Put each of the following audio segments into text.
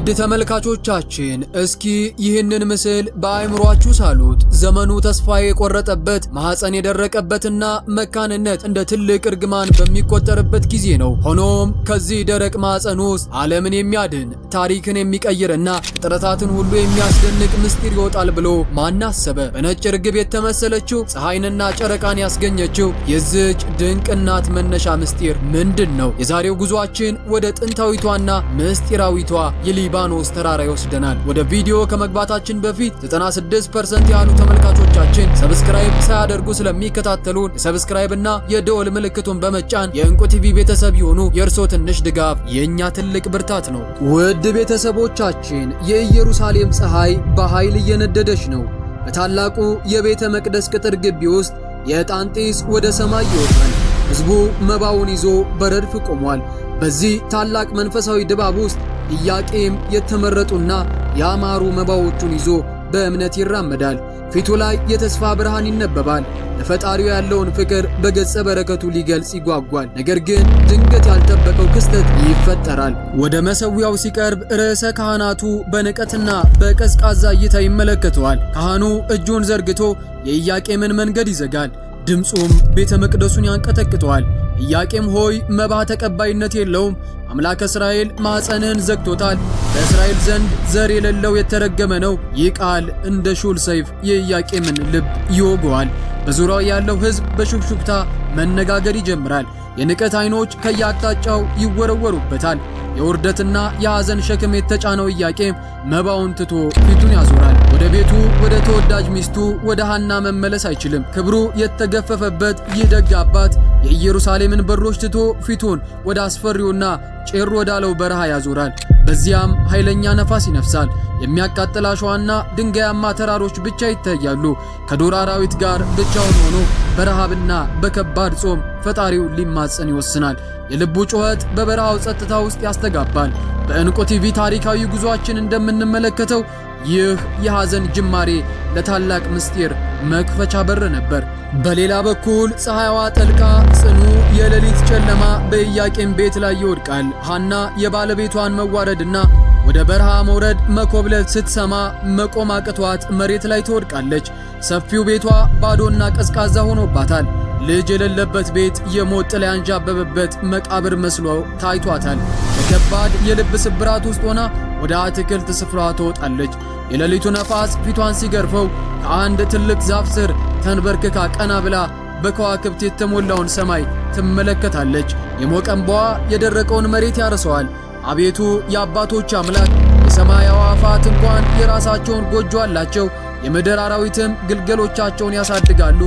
ውድ ተመልካቾቻችን፣ እስኪ ይህንን ምስል በአእምሯችሁ ሳሉት። ዘመኑ ተስፋ የቆረጠበት፣ ማኅፀን የደረቀበትና መካንነት እንደ ትልቅ እርግማን በሚቆጠርበት ጊዜ ነው። ሆኖም ከዚህ ደረቅ ማኅፀን ውስጥ ዓለምን የሚያድን፣ ታሪክን የሚቀይርና ፍጥረታትን ሁሉ የሚያስደንቅ ምስጢር ይወጣል ብሎ ማን አሰበ? በነጭ ርግብ የተመሰለችው፣ ፀሐይንና ጨረቃን ያስገኘችው የዚህች ድንቅ እናት መነሻ ምስጢር ምንድን ነው? የዛሬው ጉዟችን ወደ ጥንታዊቷና ምስጢራዊቷ የሊባኖስ ተራራ ይወስደናል። ወደ ቪዲዮ ከመግባታችን በፊት 96% ያሉ ተመልካቾቻችን subscribe ሳያደርጉ ስለሚከታተሉን የ subscribe እና የደወል ምልክቱን በመጫን የእንቁ ቲቪ ቤተሰብ ይሁኑ። የእርሶ ትንሽ ድጋፍ የእኛ ትልቅ ብርታት ነው። ውድ ቤተሰቦቻችን፣ የኢየሩሳሌም ፀሐይ በኃይል እየነደደች ነው። በታላቁ የቤተ መቅደስ ቅጥር ግቢ ውስጥ የዕጣን ጢስ ወደ ሰማይ ይወጣል። ሕዝቡ መባውን ይዞ በረድፍ ቆሟል። በዚህ ታላቅ መንፈሳዊ ድባብ ውስጥ ኢያቄም የተመረጡና ያማሩ መባዎቹን ይዞ በእምነት ይራመዳል። ፊቱ ላይ የተስፋ ብርሃን ይነበባል። ለፈጣሪው ያለውን ፍቅር በገጸ በረከቱ ሊገልጽ ይጓጓል። ነገር ግን ድንገት ያልጠበቀው ክስተት ይፈጠራል። ወደ መሠዊያው ሲቀርብ ርዕሰ ካህናቱ በንቀትና በቀዝቃዛ እይታ ይመለከተዋል። ካህኑ እጁን ዘርግቶ የኢያቄምን መንገድ ይዘጋል። ድምፁም ቤተ መቅደሱን ያንቀጠቅጠዋል። ኢያቄም ሆይ፣ መባ ተቀባይነት የለውም። አምላከ እስራኤል ማኅፀንህን ዘግቶታል። በእስራኤል ዘንድ ዘር የሌለው የተረገመ ነው። ይህ ቃል እንደ ሹል ሰይፍ የኢያቄምን ልብ ይወገዋል። በዙሪያው ያለው ሕዝብ በሹክሹክታ መነጋገር ይጀምራል። የንቀት ዓይኖች ከየአቅጣጫው ይወረወሩበታል። የውርደትና የሐዘን ሸክም የተጫነው ኢያቄም መባውን ትቶ ፊቱን ያዞራል። ወደ ቤቱ፣ ወደ ተወዳጅ ሚስቱ ወደ ሐና መመለስ አይችልም። ክብሩ የተገፈፈበት ይህ ደግ አባት የኢየሩሳሌምን በሮች ትቶ ፊቱን ወደ አስፈሪውና ጭር ወዳለው በረሃ ያዞራል። በዚያም ኃይለኛ ነፋስ ይነፍሳል። የሚያቃጥል አሸዋና ድንጋያማ ተራሮች ብቻ ይታያሉ። ከዱር አራዊት ጋር ብቻውን ሆኖ በረሃብና በከባድ ጾም ፈጣሪውን ሊማጸን ይወስናል። የልቡ ጩኸት በበረሃው ጸጥታ ውስጥ ያስተጋባል። በዕንቁ ቲቪ ታሪካዊ ጉዟችን እንደምንመለከተው ይህ የሐዘን ጅማሬ ለታላቅ ምስጢር መክፈቻ በር ነበር። በሌላ በኩል ፀሐይዋ ጠልቃ ጽኑ የሌሊት ጨለማ በኢያቄም ቤት ላይ ይወድቃል። ሐና የባለቤቷን መዋረድና ወደ በረሃ መውረድ መኮብለል ስትሰማ መቆም አቅቷት መሬት ላይ ትወድቃለች። ሰፊው ቤቷ ባዶና ቀዝቃዛ ሆኖባታል። ልጅ የሌለበት ቤት የሞት ጥላ ያንዣበበበት መቃብር መስሎ ታይቷታል። በከባድ የልብ ስብራት ውስጥ ሆና ወደ አትክልት ስፍራ ትወጣለች። የሌሊቱ ነፋስ ፊቷን ሲገርፈው ከአንድ ትልቅ ዛፍ ስር ተንበርክካ ቀና ብላ በከዋክብት የተሞላውን ሰማይ ትመለከታለች። የሞቀ እንባዋ የደረቀውን መሬት ያርሰዋል። አቤቱ የአባቶች አምላክ፣ የሰማይ አዕዋፋት እንኳን የራሳቸውን ጎጆ አላቸው፣ የምድር አራዊትም ግልገሎቻቸውን ያሳድጋሉ።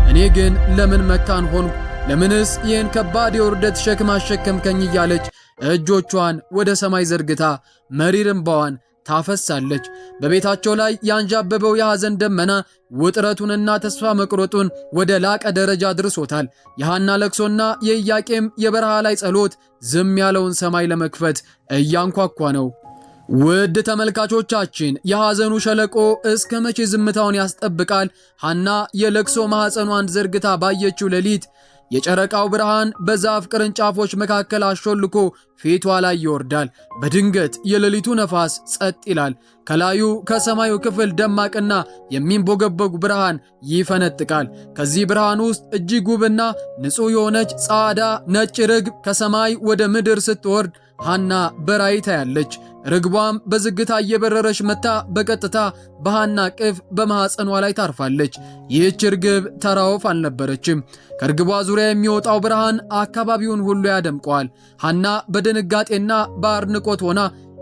እኔ ግን ለምን መካን ሆንኩ? ለምንስ ይህን ከባድ የውርደት ሸክም አሸከምከኝ? እያለች እጆቿን ወደ ሰማይ ዘርግታ መሪር እንባዋን ታፈሳለች። በቤታቸው ላይ ያንዣበበው የሐዘን ደመና ውጥረቱንና ተስፋ መቁረጡን ወደ ላቀ ደረጃ አድርሶታል። የሐና ለቅሶና የኢያቄም የበረሃ ላይ ጸሎት ዝም ያለውን ሰማይ ለመክፈት እያንኳኳ ነው። ውድ ተመልካቾቻችን፣ የሐዘኑ ሸለቆ እስከ መቼ ዝምታውን ያስጠብቃል? ሐና የለቅሶ ማኅፀኗን ዘርግታ ባየችው ሌሊት የጨረቃው ብርሃን በዛፍ ቅርንጫፎች መካከል አሾልኮ ፊቷ ላይ ይወርዳል። በድንገት የሌሊቱ ነፋስ ጸጥ ይላል። ከላዩ ከሰማዩ ክፍል ደማቅና የሚንቦገቦግ ብርሃን ይፈነጥቃል። ከዚህ ብርሃን ውስጥ እጅግ ውብና ንጹሕ የሆነች ጻዳ ነጭ ርግብ ከሰማይ ወደ ምድር ስትወርድ ሐና በራእይ ታያለች። ርግቧም በዝግታ እየበረረች መጥታ በቀጥታ በሐና እቅፍ በማኅፀኗ ላይ ታርፋለች። ይህች ርግብ ተራ ወፍ አልነበረችም። ከርግቧ ዙሪያ የሚወጣው ብርሃን አካባቢውን ሁሉ ያደምቀዋል። ሐና በድንጋጤና በአድናቆት ሆና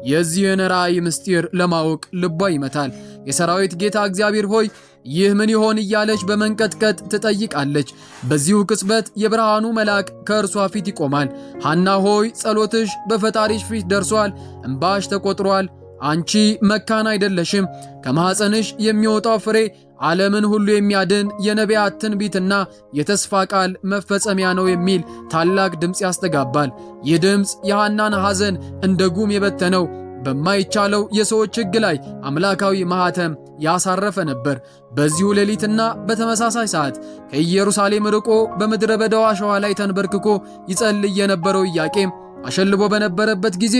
የዚህን ራእይ ምስጢር ለማወቅ ልቧ ይመታል። የሰራዊት ጌታ እግዚአብሔር ሆይ፣ ይህ ምን ይሆን እያለች በመንቀጥቀጥ ትጠይቃለች። በዚሁ ቅጽበት የብርሃኑ መልአክ ከእርሷ ፊት ይቆማል። ሐና ሆይ፣ ጸሎትሽ በፈጣሪሽ ፊት ደርሷል፣ እንባሽ ተቆጥሯል። አንቺ መካን አይደለሽም። ከማኅፀንሽ የሚወጣው ፍሬ ዓለምን ሁሉ የሚያድን የነቢያት ትንቢትና የተስፋ ቃል መፈጸሚያ ነው የሚል ታላቅ ድምፅ ያስተጋባል። ይህ ድምፅ የሐናን ሐዘን እንደ ጉም የበተነው፣ በማይቻለው የሰዎች ሕግ ላይ አምላካዊ ማኅተም ያሳረፈ ነበር። በዚሁ ሌሊትና በተመሳሳይ ሰዓት ከኢየሩሳሌም ርቆ በምድረ በዳው አሸዋ ላይ ተንበርክኮ ይጸልይ የነበረው ኢያቄም አሸልቦ በነበረበት ጊዜ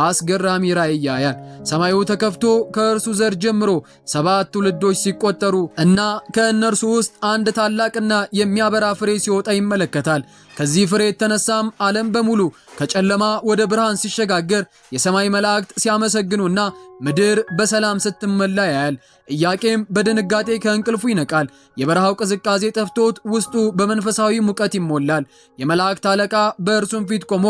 አስገራሚ ራእይ ያያል። ሰማዩ ተከፍቶ ከእርሱ ዘር ጀምሮ 7 ትውልዶች ሲቆጠሩ እና ከእነርሱ ውስጥ አንድ ታላቅና የሚያበራ ፍሬ ሲወጣ ይመለከታል። ከዚህ ፍሬ የተነሳም ዓለም በሙሉ ከጨለማ ወደ ብርሃን ሲሸጋገር፣ የሰማይ መላእክት ሲያመሰግኑና ምድር በሰላም ስትመላ ያያል። ኢያቄም በድንጋጤ ከእንቅልፉ ይነቃል። የበረሃው ቅዝቃዜ ጠፍቶት ውስጡ በመንፈሳዊ ሙቀት ይሞላል። የመላእክት አለቃ በእርሱም ፊት ቆሞ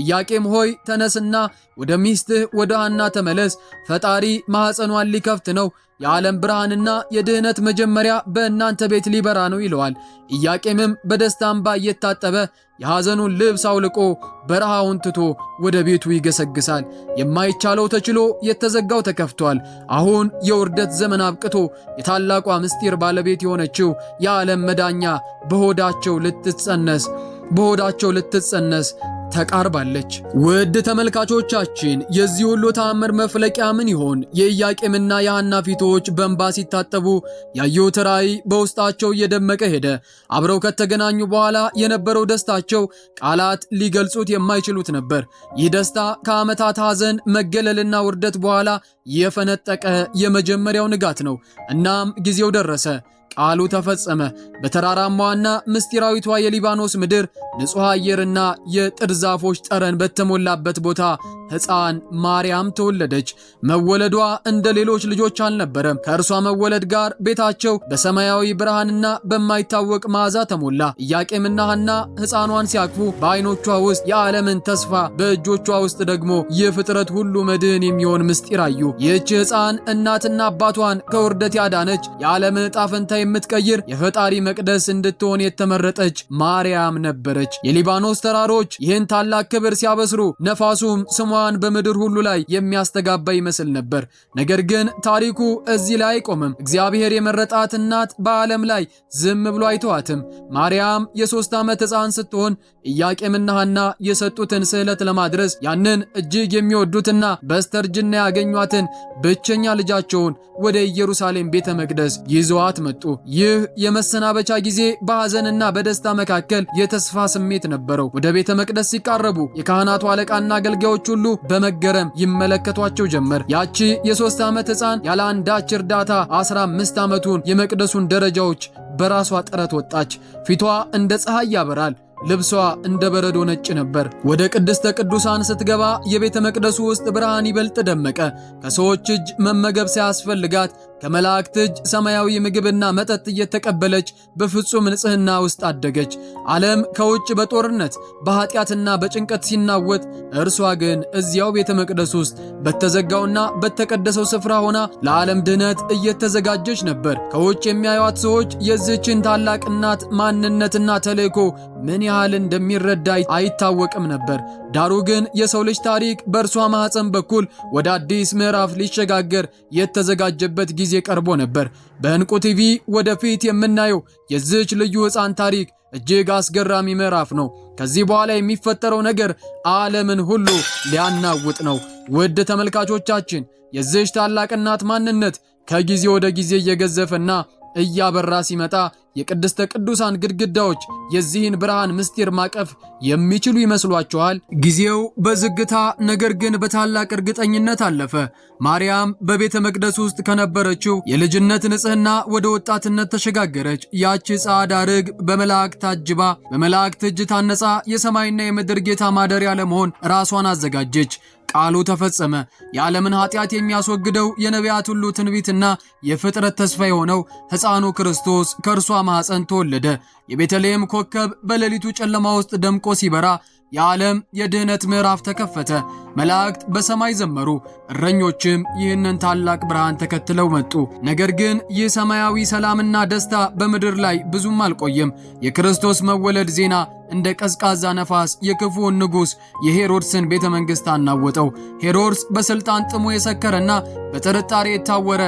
ኢያቄም ሆይ ተነስና ወደ ሚስትህ ወደ ሐና ተመለስ፣ ፈጣሪ ማኅፀኗን ሊከፍት ነው፣ የዓለም ብርሃንና የድህነት መጀመሪያ በእናንተ ቤት ሊበራ ነው ይለዋል። ኢያቄምም በደስታ እንባ እየታጠበ የሐዘኑን ልብስ አውልቆ በረሃውን ትቶ ወደ ቤቱ ይገሰግሳል። የማይቻለው ተችሎ የተዘጋው ተከፍቷል። አሁን የውርደት ዘመን አብቅቶ የታላቋ ምስጢር ባለቤት የሆነችው የዓለም መዳኛ በሆዳቸው ልትጸነስ ተቃርባለች። ውድ ተመልካቾቻችን፣ የዚህ ሁሉ ተአምር መፍለቂያ ምን ይሆን? የኢያቄምና የሐና ፊቶች በእንባ ሲታጠቡ ያዩት ራእይ በውስጣቸው እየደመቀ ሄደ። አብረው ከተገናኙ በኋላ የነበረው ደስታቸው ቃላት ሊገልጹት የማይችሉት ነበር። ይህ ደስታ ከዓመታት ሐዘን፣ መገለልና ውርደት በኋላ የፈነጠቀ የመጀመሪያው ንጋት ነው። እናም ጊዜው ደረሰ። ቃሉ ተፈጸመ። በተራራማዋና ምስጢራዊቷ የሊባኖስ ምድር ንጹሕ አየርና የጥድ ዛፎች ጠረን በተሞላበት ቦታ ሕፃን ማርያም ተወለደች። መወለዷ እንደ ሌሎች ልጆች አልነበረም። ከእርሷ መወለድ ጋር ቤታቸው በሰማያዊ ብርሃንና በማይታወቅ መዓዛ ተሞላ። ኢያቄምና ሐና ሕፃኗን ሲያቅፉ በዓይኖቿ ውስጥ የዓለምን ተስፋ፣ በእጆቿ ውስጥ ደግሞ የፍጥረት ሁሉ መድህን የሚሆን ምስጢር አዩ። ይህች ሕፃን እናትና አባቷን ከውርደት ያዳነች፣ የዓለምን ዕጣ ፈንታ የምትቀይር፣ የፈጣሪ መቅደስ እንድትሆን የተመረጠች ማርያም ነበረች። የሊባኖስ ተራሮች ይህን ታላቅ ክብር ሲያበስሩ፣ ነፋሱም ስሟን በምድር ሁሉ ላይ የሚያስተጋባ ይመስል ነበር። ነገር ግን ታሪኩ እዚህ ላይ አይቆምም። እግዚአብሔር የመረጣት እናት በዓለም ላይ ዝም ብሎ አይተዋትም። ማርያም የ3 ዓመት ሕፃን ስትሆን ኢያቄምና ሐና የሰጡትን ስዕለት ለማድረስ ያንን እጅግ የሚወዱትና በስተርጅና ያገኟትን ብቸኛ ልጃቸውን ወደ ኢየሩሳሌም ቤተ መቅደስ ይዘዋት መጡ። ይህ የመሰናበቻ ጊዜ በሐዘንና በደስታ መካከል የተስፋ ስሜት ነበረው። ወደ ቤተ መቅደስ ሲቃረቡ የካህናቱ አለቃና አገልጋዮች ሁሉ በመገረም ይመለከቷቸው ጀመር። ያቺ የ3 ዓመት ሕፃን ያለ አንዳች እርዳታ 15 ዓመቱን የመቅደሱን ደረጃዎች በራሷ ጥረት ወጣች። ፊቷ እንደ ፀሐይ ያበራል። ልብሷ እንደ በረዶ ነጭ ነበር። ወደ ቅድስተ ቅዱሳን ስትገባ የቤተ መቅደሱ ውስጥ ብርሃን ይበልጥ ደመቀ። ከሰዎች እጅ መመገብ ሳያስፈልጋት ከመላእክት እጅ ሰማያዊ ምግብና መጠጥ እየተቀበለች በፍጹም ንጽሕና ውስጥ አደገች። ዓለም ከውጭ በጦርነት፣ በኃጢአትና በጭንቀት ሲናወጥ፣ እርሷ ግን እዚያው ቤተ መቅደስ ውስጥ በተዘጋውና በተቀደሰው ስፍራ ሆና ለዓለም ድህነት እየተዘጋጀች ነበር። ከውጭ የሚያዩት ሰዎች የዚህችን ታላቅ እናት ማንነትና ተልእኮ ምን ያህል እንደሚረዳ አይታወቅም ነበር። ዳሩ ግን የሰው ልጅ ታሪክ በእርሷ ማኅፀን በኩል ወደ አዲስ ምዕራፍ ሊሸጋገር የተዘጋጀበት ጊዜ ቀርቦ ነበር። በዕንቁ ቲቪ ወደፊት የምናየው የዚህች ልዩ ሕፃን ታሪክ እጅግ አስገራሚ ምዕራፍ ነው። ከዚህ በኋላ የሚፈጠረው ነገር ዓለምን ሁሉ ሊያናውጥ ነው። ውድ ተመልካቾቻችን፣ የዚህች ታላቅ እናት ማንነት ከጊዜ ወደ ጊዜ እየገዘፈና እያበራ ሲመጣ የቅድስተ ቅዱሳን ግድግዳዎች የዚህን ብርሃን ምስጢር ማቀፍ የሚችሉ ይመስሏችኋል? ጊዜው በዝግታ ነገር ግን በታላቅ እርግጠኝነት አለፈ። ማርያም በቤተ መቅደስ ውስጥ ከነበረችው የልጅነት ንጽሕና ወደ ወጣትነት ተሸጋገረች። ያቺ ጻዕዳ ርግብ በመላእክት ታጅባ፣ በመላእክት እጅ ታነጻ የሰማይና የምድር ጌታ ማደሪያ ለመሆን ራሷን አዘጋጀች። ቃሉ ተፈጸመ። የዓለምን ኃጢአት የሚያስወግደው፣ የነቢያት ሁሉ ትንቢትና የፍጥረት ተስፋ የሆነው ሕፃኑ ክርስቶስ ከእርሷ ማኅፀን ተወለደ። የቤተልሔም ኮከብ በሌሊቱ ጨለማ ውስጥ ደምቆ ሲበራ የዓለም የድኅነት ምዕራፍ ተከፈተ። መላእክት በሰማይ ዘመሩ፣ እረኞችም ይህንን ታላቅ ብርሃን ተከትለው መጡ። ነገር ግን ይህ ሰማያዊ ሰላምና ደስታ በምድር ላይ ብዙም አልቆየም። የክርስቶስ መወለድ ዜና እንደ ቀዝቃዛ ነፋስ የክፉውን ንጉሥ የሄሮድስን ቤተ መንግሥት አናወጠው። ሄሮድስ በሥልጣን ጥሙ የሰከረና በጥርጣሬ የታወረ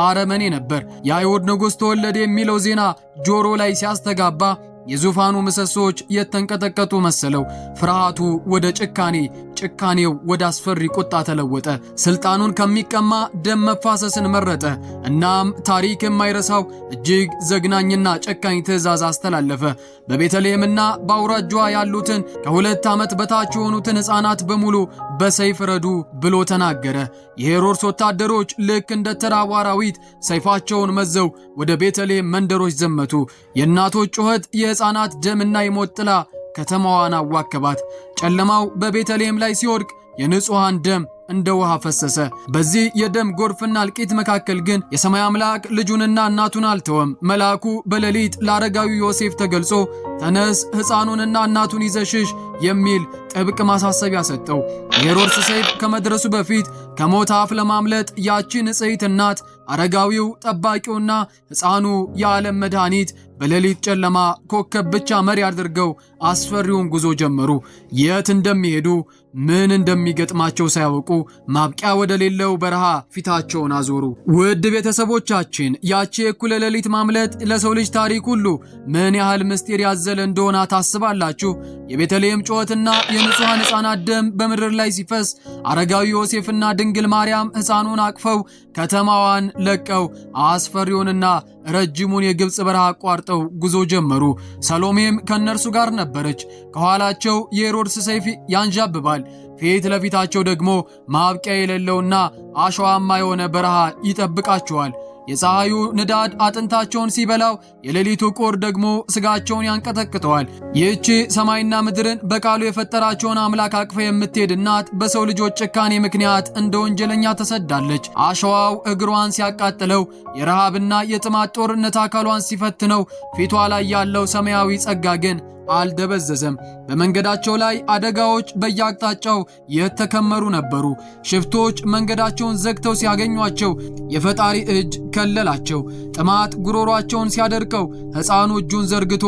አረመኔ ነበር። የአይሁድ ንጉሥ ተወለደ የሚለው ዜና ጆሮ ላይ ሲያስተጋባ የዙፋኑ ምሰሶዎች የተንቀጠቀጡ መሰለው። ፍርሃቱ ወደ ጭካኔ፣ ጭካኔው ወደ አስፈሪ ቁጣ ተለወጠ። ስልጣኑን ከሚቀማ ደም መፋሰስን መረጠ። እናም ታሪክ የማይረሳው እጅግ ዘግናኝና ጨካኝ ትዕዛዝ አስተላለፈ። በቤተልሔምና በአውራጇ ያሉትን ከ2 ዓመት በታች የሆኑትን ሕፃናት በሙሉ በሰይፍ ረዱ ብሎ ተናገረ። የሄሮድስ ወታደሮች ልክ እንደ ተራቡ አራዊት ሰይፋቸውን መዘው ወደ ቤተልሔም መንደሮች ዘመቱ። የእናቶች ጩኸት፣ የሕፃናት ደምና የሞት ጥላ ከተማዋን አዋከባት። ጨለማው በቤተልሔም ላይ ሲወድቅ የንጹሐን ደም እንደ ውሃ ፈሰሰ። በዚህ የደም ጎርፍና እልቂት መካከል ግን የሰማይ አምላክ ልጁንና እናቱን አልተወም። መልአኩ በሌሊት ለአረጋዊ ዮሴፍ ተገልጾ ተነስ፣ ሕፃኑንና እናቱን ይዘህ ሽሽ የሚል ጥብቅ ማሳሰቢያ ሰጠው። የሄሮድስ ሰይፍ ከመድረሱ በፊት ከሞት አፍ ለማምለጥ ያቺ ንጽሕት እናት፣ አረጋዊው ጠባቂውና ሕፃኑ የዓለም መድኃኒት በሌሊት ጨለማ ኮከብ ብቻ መሪ አድርገው አስፈሪውን ጉዞ ጀመሩ። የት እንደሚሄዱ፣ ምን እንደሚገጥማቸው ሳያውቁ ማብቂያ ወደሌለው በረሃ ፊታቸውን አዞሩ። ውድ ቤተሰቦቻችን፣ ያቺ የእኩለ ሌሊት ማምለጥ ለሰው ልጅ ታሪክ ሁሉ ምን ያህል ምስጢር ያዘለ እንደሆነ ታስባላችሁ? የቤተልሔም ጩኸትና የንጹሐን ሕፃናት ደም በምድር ላይ ሲፈስ አረጋዊ ዮሴፍና ድንግል ማርያም ሕፃኑን አቅፈው ከተማዋን ለቀው አስፈሪውንና ረጅሙን የግብፅ በረሃ አቋርጠው ጉዞ ጀመሩ። ሰሎሜም ከእነርሱ ጋር ነበረች። ከኋላቸው የሄሮድስ ሰይፍ ያንዣብባል። ፊት ለፊታቸው ደግሞ ማብቂያ የሌለውና አሸዋማ የሆነ በረሃ ይጠብቃቸዋል። የፀሐዩ ንዳድ አጥንታቸውን ሲበላው፣ የሌሊቱ ቁር ደግሞ ስጋቸውን ያንቀጠቅጠዋል። ይህቺ ሰማይና ምድርን በቃሉ የፈጠራቸውን አምላክ አቅፈ የምትሄድ እናት በሰው ልጆች ጭካኔ ምክንያት እንደ ወንጀለኛ ተሰዳለች። አሸዋው እግሯን ሲያቃጥለው፣ የረሃብና የጥማት ጦርነት አካሏን ሲፈትነው፣ ፊቷ ላይ ያለው ሰማያዊ ጸጋ ግን አልደበዘዘም። በመንገዳቸው ላይ አደጋዎች በየአቅጣጫው የተከመሩ ነበሩ። ሽፍቶች መንገዳቸውን ዘግተው ሲያገኟቸው የፈጣሪ እጅ ከለላቸው። ጥማት ጉሮሯቸውን ሲያደርቀው ሕፃኑ እጁን ዘርግቶ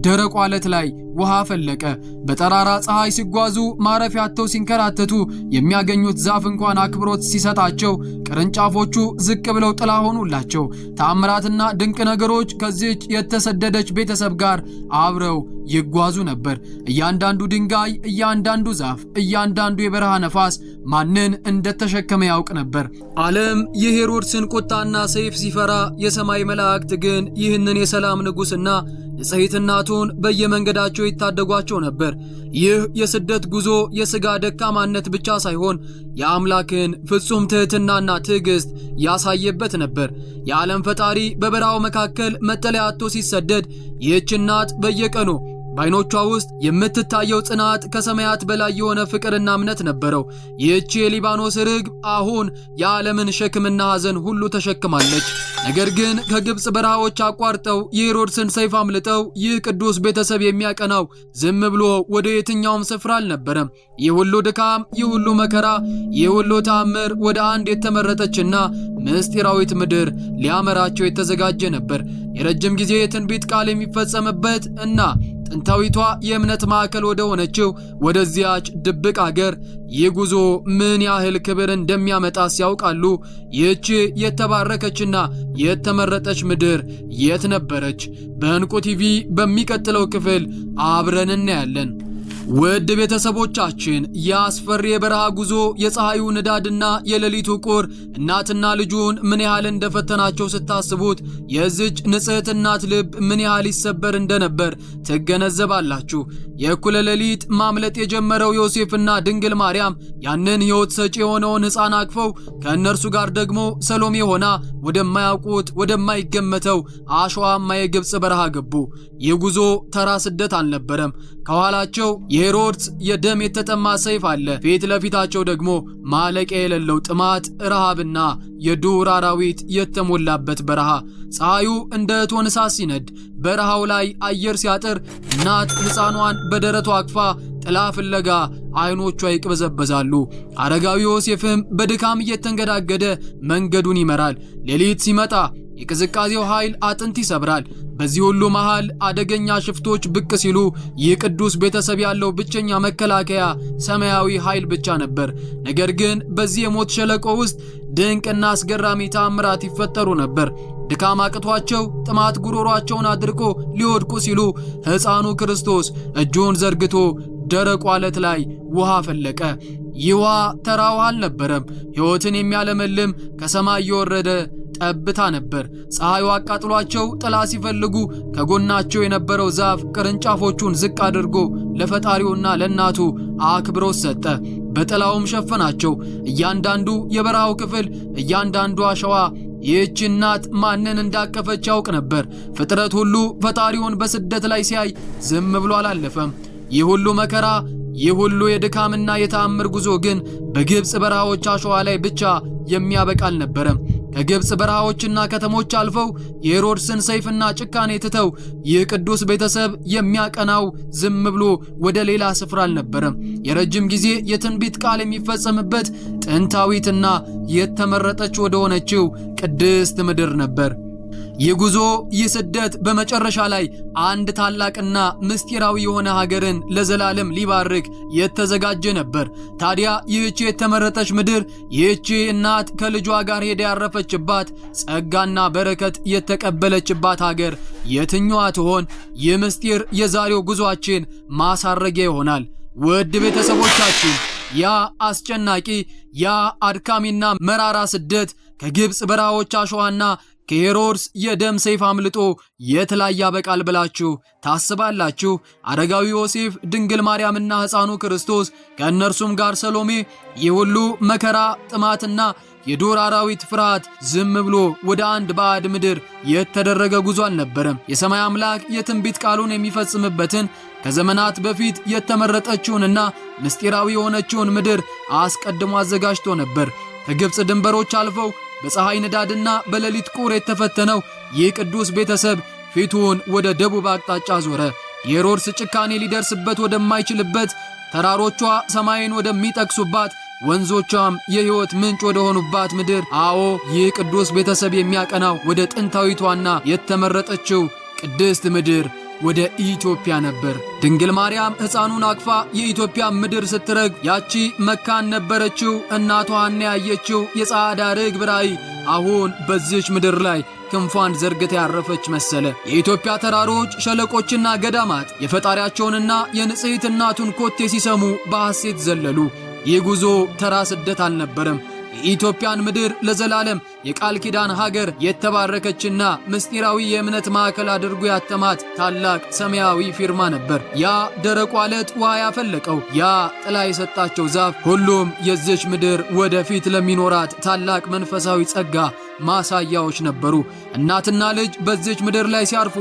ደረቁ ዓለት ላይ ውሃ ፈለቀ። በጠራራ ፀሐይ ሲጓዙ ማረፊያ አጥተው ሲንከራተቱ የሚያገኙት ዛፍ እንኳን አክብሮት ሲሰጣቸው ቅርንጫፎቹ ዝቅ ብለው ጥላ ሆኑላቸው። ተአምራትና ድንቅ ነገሮች ከዚህች የተሰደደች ቤተሰብ ጋር አብረው ይጓዙ ነበር። እያንዳንዱ ድንጋይ፣ እያንዳንዱ ዛፍ፣ እያንዳንዱ የበረሃ ነፋስ ማንን እንደተሸከመ ያውቅ ነበር። ዓለም የሄሮድስን ቁጣና ሰይፍ ሲፈራ፣ የሰማይ መላእክት ግን ይህንን የሰላም ንጉሥና ንጽሕት እናቱን በየመንገዳቸው ይታደጓቸው ነበር። ይህ የስደት ጉዞ የሥጋ ደካማነት ብቻ ሳይሆን የአምላክን ፍጹም ትሕትናና ትዕግሥት ያሳየበት ነበር። የዓለም ፈጣሪ በበረሃው መካከል መጠለያ አጥቶ ሲሰደድ ይህች እናት በየቀኑ በዓይኖቿ ውስጥ የምትታየው ጽናት ከሰማያት በላይ የሆነ ፍቅርና እምነት ነበረው። ይህች የሊባኖስ ርግብ አሁን የዓለምን ሸክምና ሐዘን ሁሉ ተሸክማለች። ነገር ግን ከግብፅ በረሃዎች አቋርጠው የሄሮድስን ሰይፍ አምልጠው ይህ ቅዱስ ቤተሰብ የሚያቀናው ዝም ብሎ ወደ የትኛውም ስፍራ አልነበረም። ይህ ሁሉ ድካም፣ ይህ ሁሉ መከራ፣ ይህ ሁሉ ተአምር ወደ አንድ የተመረጠችና ምስጢራዊት ምድር ሊያመራቸው የተዘጋጀ ነበር። የረጅም ጊዜ የትንቢት ቃል የሚፈጸምበት እና ጥንታዊቷ የእምነት ማዕከል ወደ ሆነችው ወደዚያች ድብቅ አገር። ይህ ጉዞ ምን ያህል ክብር እንደሚያመጣ ሲያውቃሉ። ይህች የተባረከችና የተመረጠች ምድር የት ነበረች? በዕንቁ ቲቪ በሚቀጥለው ክፍል አብረን እናያለን። ውድ ቤተሰቦቻችን፣ የአስፈሪ የበረሃ ጉዞ፣ የፀሐዩ ንዳድና የሌሊቱ ቁር እናትና ልጁን ምን ያህል እንደፈተናቸው ስታስቡት የዚች ንጽሕት እናት ልብ ምን ያህል ይሰበር እንደነበር ትገነዘባላችሁ። የእኩለ ሌሊት ማምለጥ የጀመረው ዮሴፍና ድንግል ማርያም ያንን ሕይወት ሰጪ የሆነውን ሕፃን አቅፈው ከእነርሱ ጋር ደግሞ ሰሎሜ ሆና ወደማያውቁት ወደማይገመተው አሸዋማ የግብፅ በረሃ ገቡ። ይህ ጉዞ ተራ ስደት አልነበረም። ከኋላቸው የሄሮድስ የደም የተጠማ ሰይፍ አለ። ፊት ለፊታቸው ደግሞ ማለቂያ የሌለው ጥማት፣ ረሃብና የዱር አራዊት የተሞላበት በረሃ። ፀሐዩ እንደ እቶን እሳት ሲነድ፣ በረሃው ላይ አየር ሲያጥር፣ እናት ሕፃኗን በደረቷ አቅፋ ጥላ ፍለጋ አይኖቿ ይቅበዘበዛሉ። አረጋዊ ዮሴፍም በድካም እየተንገዳገደ መንገዱን ይመራል። ሌሊት ሲመጣ የቅዝቃዜው ኃይል አጥንት ይሰብራል። በዚህ ሁሉ መሃል አደገኛ ሽፍቶች ብቅ ሲሉ ይህ ቅዱስ ቤተሰብ ያለው ብቸኛ መከላከያ ሰማያዊ ኃይል ብቻ ነበር። ነገር ግን በዚህ የሞት ሸለቆ ውስጥ ድንቅና አስገራሚ ተአምራት ይፈጠሩ ነበር። ድካም አቅቷቸው ጥማት ጉሮሯቸውን አድርቆ ሊወድቁ ሲሉ ሕፃኑ ክርስቶስ እጁን ዘርግቶ ደረቁ አለት ላይ ውሃ ፈለቀ። ይህ ውሃ ተራ ውሃ አልነበረም። ሕይወትን የሚያለመልም ከሰማይ የወረደ ጠብታ ነበር። ፀሐዩ አቃጥሏቸው ጥላ ሲፈልጉ ከጎናቸው የነበረው ዛፍ ቅርንጫፎቹን ዝቅ አድርጎ ለፈጣሪውና ለእናቱ አክብሮት ሰጠ። በጥላውም ሸፈናቸው። እያንዳንዱ የበረሃው ክፍል፣ እያንዳንዱ አሸዋ ይህች እናት ማንን እንዳቀፈች ያውቅ ነበር። ፍጥረት ሁሉ ፈጣሪውን በስደት ላይ ሲያይ ዝም ብሎ አላለፈም። ይህ ሁሉ መከራ፣ ይህ ሁሉ የድካምና የተአምር ጉዞ ግን በግብፅ በረሃዎች አሸዋ ላይ ብቻ የሚያበቃ አልነበረም። ከግብፅ በረሃዎችና ከተሞች አልፈው የሄሮድስን ሰይፍና ጭካኔ ትተው ይህ ቅዱስ ቤተሰብ የሚያቀናው ዝም ብሎ ወደ ሌላ ስፍራ አልነበረም። የረጅም ጊዜ የትንቢት ቃል የሚፈጸምበት ጥንታዊትና የተመረጠች ወደ ሆነችው ቅድስት ምድር ነበር። ይህ ጉዞ፣ ይህ ስደት በመጨረሻ ላይ አንድ ታላቅና ምስጢራዊ የሆነ ሀገርን ለዘላለም ሊባርክ የተዘጋጀ ነበር። ታዲያ ይህቺ የተመረጠች ምድር፣ ይህቺ እናት ከልጇ ጋር ሄዳ ያረፈችባት፣ ጸጋና በረከት የተቀበለችባት ሀገር የትኛዋ ትሆን? ይህ ምስጢር የዛሬው ጉዟችን ማሳረጊያ ይሆናል። ውድ ቤተሰቦቻችን፣ ያ አስጨናቂ፣ ያ አድካሚና መራራ ስደት ከግብፅ በረሃዎች አሸዋና ከሄሮድስ የደም ሰይፍ አምልጦ የት ላይ ያበቃል ብላችሁ ታስባላችሁ? አረጋዊ ዮሴፍ፣ ድንግል ማርያምና ሕፃኑ ክርስቶስ ከእነርሱም ጋር ሰሎሜ፣ ይህ ሁሉ መከራ፣ ጥማትና የዱር አራዊት ፍርሃት ዝም ብሎ ወደ አንድ ባዕድ ምድር የተደረገ ጉዞ አልነበረም። የሰማይ አምላክ የትንቢት ቃሉን የሚፈጽምበትን ከዘመናት በፊት የተመረጠችውንና ምስጢራዊ የሆነችውን ምድር አስቀድሞ አዘጋጅቶ ነበር። ከግብፅ ድንበሮች አልፈው በፀሐይ ንዳድና በሌሊት ቁር የተፈተነው ይህ ቅዱስ ቤተሰብ ፊቱን ወደ ደቡብ አቅጣጫ ዞረ። የሄሮድስ ጭካኔ ሊደርስበት ወደማይችልበት፣ ተራሮቿ ሰማይን ወደሚጠቅሱባት፣ ወንዞቿም የሕይወት ምንጭ ወደሆኑባት ምድር። አዎ፣ ይህ ቅዱስ ቤተሰብ የሚያቀናው ወደ ጥንታዊቷና የተመረጠችው ቅድስት ምድር ወደ ኢትዮጵያ ነበር። ድንግል ማርያም ሕፃኑን አቅፋ የኢትዮጵያ ምድር ስትረግ ያቺ መካን ነበረችው እናቷ ሐና ያየችው የጻዕዳ ርግብ ራእይ አሁን በዚች ምድር ላይ ክንፏን ዘርግታ ያረፈች መሰለ። የኢትዮጵያ ተራሮች፣ ሸለቆችና ገዳማት የፈጣሪያቸውንና የንጽሕት እናቱን ኮቴ ሲሰሙ በሐሴት ዘለሉ። ይህ ጉዞ ተራ ስደት አልነበረም። የኢትዮጵያን ምድር ለዘላለም የቃል ኪዳን ሀገር፣ የተባረከችና ምስጢራዊ የእምነት ማዕከል አድርጎ ያተማት ታላቅ ሰማያዊ ፊርማ ነበር። ያ ደረቁ አለት ውሃ ያፈለቀው፣ ያ ጥላ የሰጣቸው ዛፍ፣ ሁሉም የዚች ምድር ወደፊት ለሚኖራት ታላቅ መንፈሳዊ ጸጋ ማሳያዎች ነበሩ። እናትና ልጅ በዚች ምድር ላይ ሲያርፉ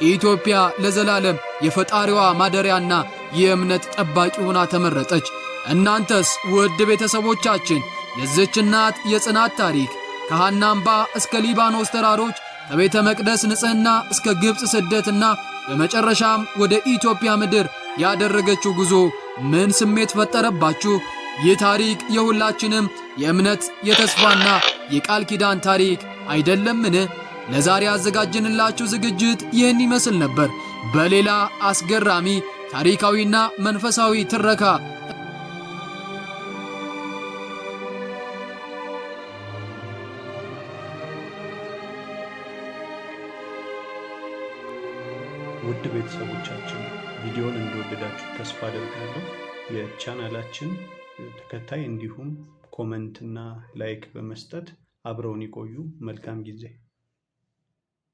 ኢትዮጵያ ለዘላለም የፈጣሪዋ ማደሪያና የእምነት ጠባቂ ሆና ተመረጠች። እናንተስ ውድ ቤተሰቦቻችን፣ የዚች እናት የጽናት ታሪክ ከሐና አምባ እስከ ሊባኖስ ተራሮች፣ ከቤተ መቅደስ ንጽሕና እስከ ግብፅ ስደትና በመጨረሻም ወደ ኢትዮጵያ ምድር ያደረገችው ጉዞ ምን ስሜት ፈጠረባችሁ? ይህ ታሪክ የሁላችንም የእምነት፣ የተስፋና የቃል ኪዳን ታሪክ አይደለምን? ለዛሬ ያዘጋጀንላችሁ ዝግጅት ይህን ይመስል ነበር። በሌላ አስገራሚ ታሪካዊና መንፈሳዊ ትረካ ውድ ቤተሰቦቻችን፣ ቪዲዮን እንደወደዳችሁ ተስፋ አደርጋለሁ። የቻናላችን ተከታይ እንዲሁም comment እና like በመስጠት አብረውን ይቆዩ። መልካም ጊዜ።